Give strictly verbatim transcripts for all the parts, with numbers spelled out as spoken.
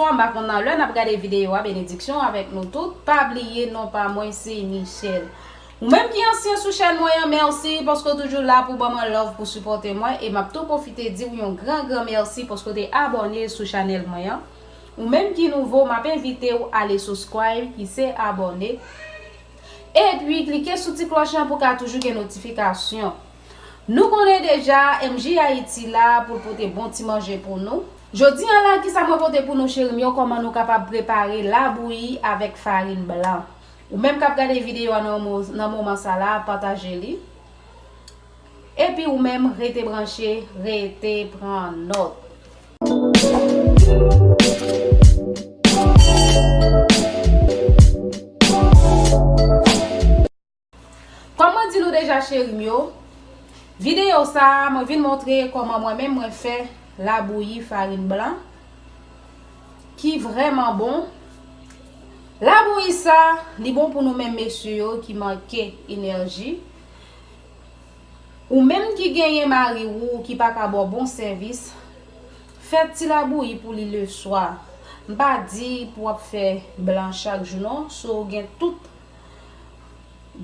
M pa konn nan lè n ap gade videyo a, benediksyon avèk nou tout. Pa bliye non pa mwen se Michelle. Ou menm ki ansyen sou chèn mwen an, mèsi paske w toujou la pou ban mwen love, pou sipòte mwen, e m ap tou pwofite di w yon gran gran mèsi paske w te abòne sou chanèl mwen an. Ou menm ki nouvo, m ap envite w ale subscribe, ki se abòne. Epi klike sou ti klòch lan pou w ka toujou gen notifikasyon. Nou konnen deja M J Ayiti la pou l pote bon ti manje pou nou. Jodi a la, kisa mwen pote pou nou, cheri m yo, kòman nou kapab prepare labouyi avèk farin blan. Ou menm k ap gade videyo a nan mo-, nan moman sa la, pataje li. Epi ou menm, rete branche, rete pran nòt. Kòm mwen di nou deja, cheri m yo, videyo sa a, mwen vin montre kòman mwen menm mwen fè labouyi farin blan ki vrèman bon. Labouyi sa, li bon pou nou menm mesye yo ki manke enèji. Ou menm ki genyen mari w ki pa ka ba w bon sèvis, fè ti labouyi pou li leswa. M pa di pou w ap fè blan chak jou non, so gen tout,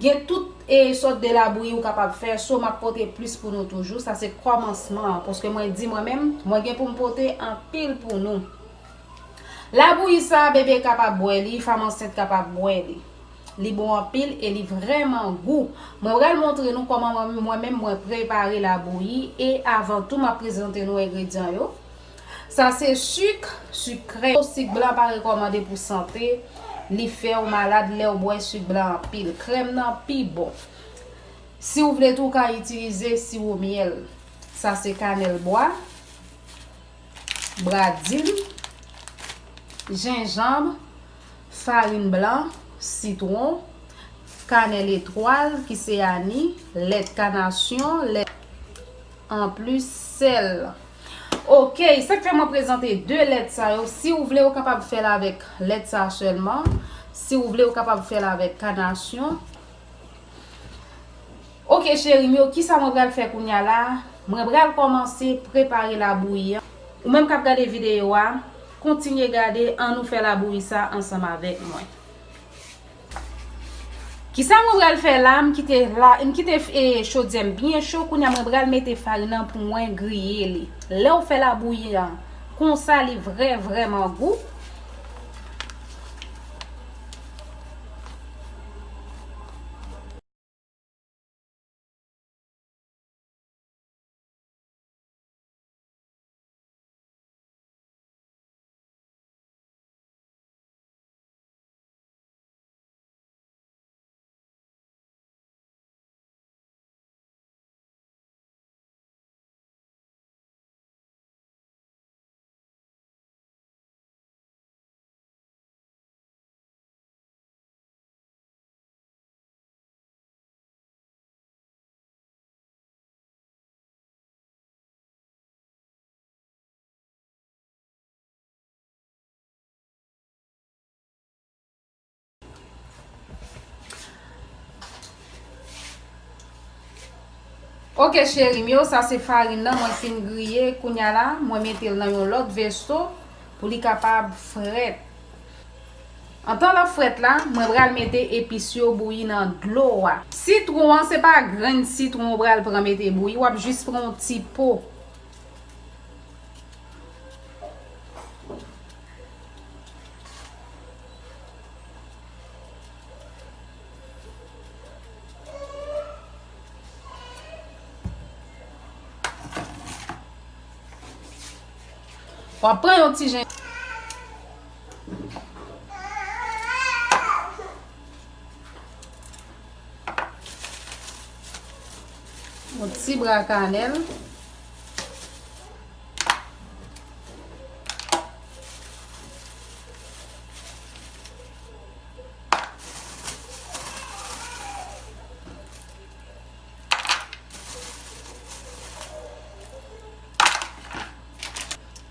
gen tout, e, sòt de labouyi ou kapab fè, so m ap pote plis pou nou toujou. Sa se kòmansman an, paske mwen di mwen menm, mwen gen pou m pote anpil pou nou. Labouyi sa, bebe kapab bwè li, fanm ansent kapab bwè li. Li bon anpil e li vrèman gou. Mwen pral montre nou kòman mwen, mwen menm mwen prepare labouyi e avan tou m ap prezante nou engredyan yo. Sa se sik, sik krè. Sik blan pa rekòmande pou sante, li fè w malad lè w bwè sik blan anpil. Krèm nan pi bon. Si w vle tou, w ka itilize siwo myèl. Sa se kanèl bwa, bradin, jenjanm, farin blan, sitwon, kanèl etwal ki se ani, lèt kanasyon, lèt anplis sèl. Oke, sa k fè mwen prezante de lèt sa yo. Si w vle, ou kapab fè l avèk lèt sa sèlman. Si w vle, ou kapab fè l avèk kanasyon. Oke, cheri m yo, kisa mwen pral fè kounya la? Mwen pral kòmanse prepare labouyi an. Ou menm k ap gade videyo a, kontinye gade, ann nou fè labouyi sa ansanm avèk mwen. Kisa mwen pral fè la? M kite la, m kite, e, chodyè m byen cho. Kounya mwen pral mete farin nan pou mwen griye li. Lè w fè labouyi an konsa, li vrè, vrèman gou. Oke, cheri m yo, sa se farin nan mwen fin griye. Kounya la, mwen mete l nan yon lòt veso pou li kapab frèt. Antan l ap frèt la, mwen pral mete epis yo bouyi nan dlo a. Sitwon an, se pa grenn sitwon ou pral pran mete bouyi, w ap jis pran yon ti po. W ap pran yon ti jen-, yon ti bra kanèl.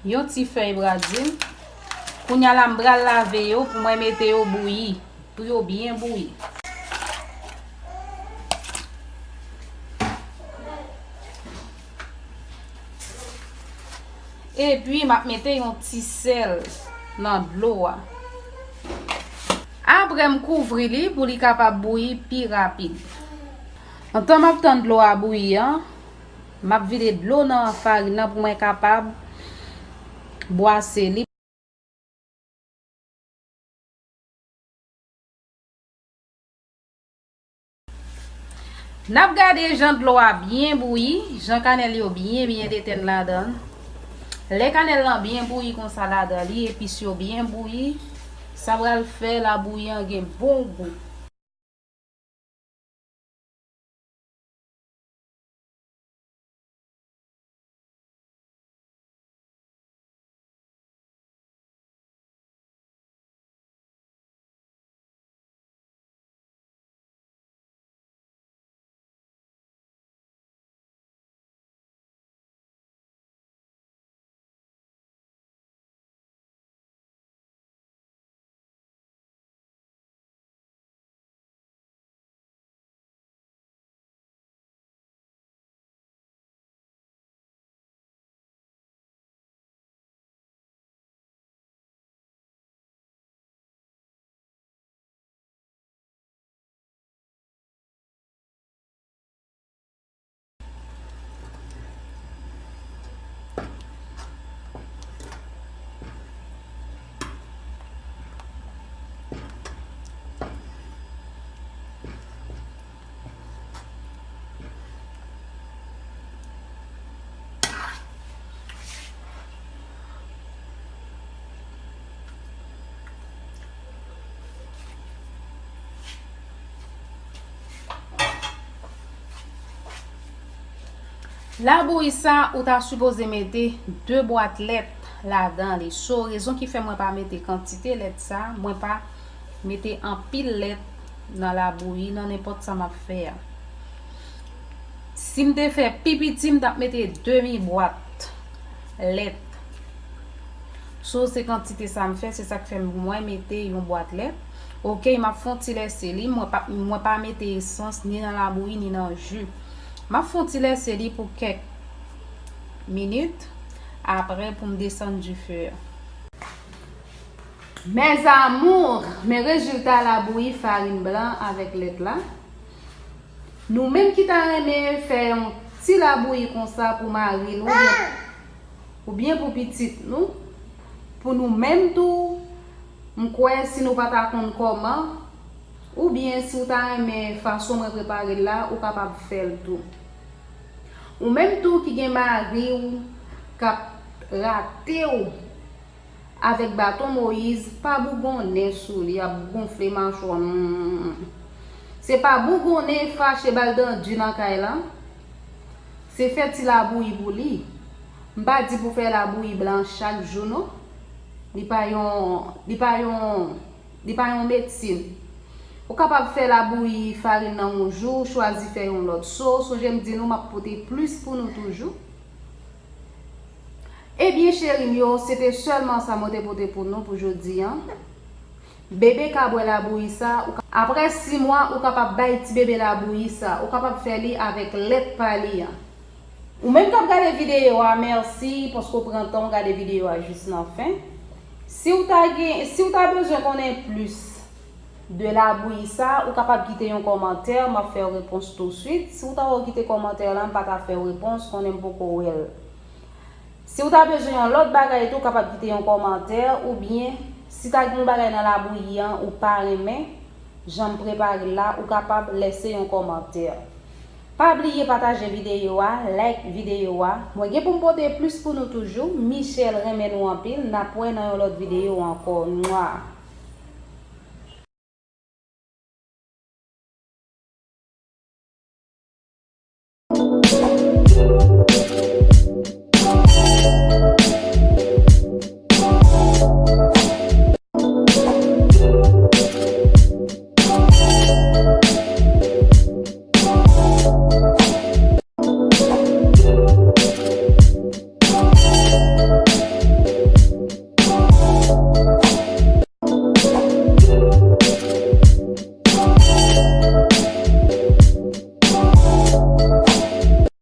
Yon ti fèy bradin. Kounya la, m pral lave yo pou mwen mete yo bouyi, pou yo byen bouyi. Epi, m ap mete yon ti sèl. nan dlo a. Apre m kouvri li pou li kapab bouyi pi rapid. Antan m ap tann dlo a bouyi an, m ap vide dlo nan farin nan pou mwen kapab bwase li. N ap gade jan dlo a byen bouyi, jan kanèl yo byen byen detenn ladan l. Lè kanèl lan byen bouyi konsa ladan li, epis yo byen bouyi, sa pral fè labouyi an gen bon gou. Labouyi sa, ou ta sipoze mete de bwat lèt ladan li. So, rezon ki fè mwen pa mete kantite lèt sa, mwen pa mete anpil lèt nan labouyi, nan nenpòt sa m ap fè a. Si m te fè pi piti, m t ap mete demi bwat lèt. So, se kantite sa m fè, se sa k fè mwen mete yon bwat lèt. Oke, m ap fè yon ti lèse li, mwen pa, mwen pa mete esans ni nan labouyi ni nan ji. M ap fè yon ti lèse li pou kèk minit, apre pou m desann dife a. Mes amours, men rezilta labouyi farin blan avèk lèt la. Nou menm ki ta renmen fè yon ti labouyi konsa pou mari nou, oubyen, oubyen pou pitit nou, pou nou menm tou, m kwè si nou pa ta konn kòman, oubyen si w ta renmen fason mwen prepare l la, ou kapab fè l tou. Ou menm tou ki gen mari w k ap rate w, avèk baton Moyiz, pa bougonnen sou li, ap gonfle machwa. Hmm. Se pa bougonnen, fache, ba l dan di nan kay la. Se fè ti labouyi pou li. M pa di pou fè labouyi blan chak jou, non. Li pa yon, li pa yon, li pa yon medsin. Ou kapab fè labouyi farin nan yon jou, chwazi fè yon lòt. So, sonje m di nou, m ap pote plis pou nou toujou. Ebyen, cheri m yo, se te sèlman sa mwen te pote pou nou pou jodi a. Bebe ka bwè labouyi sa, ou ka, apre sis mwa, ou kapab bay ti bebe labouyi sa, ou kapab fè li avèk lèt pa li a. Ou menm k ap gade videyo a, mèsi paske w pran tan w gade videyo a jis nan fen. Si w ta gen, si w ta bezwen konnen plis de labouyi sa, ou kapab kite yon kòmantè, m ap fè w repons touswit. Si w ta wè w kite kòmantè la, m pa ta fè w repons, konnen m poko wè l. Si w ta bezwen yon lòt bagay tou, w kapab kite yon kòmantè, oubyen si ta gen yon bagay nan labouyi an ou pa renmen jan m prepare l la, ou kapab lèse yon kòmantè. Pa bliye pataje videyo a, like videyo a. Mwen gen pou m pote plis pou nou toujou. Michelle renmen nou anpil. N ap wè nan yon lòt videyo ankò. Nwa.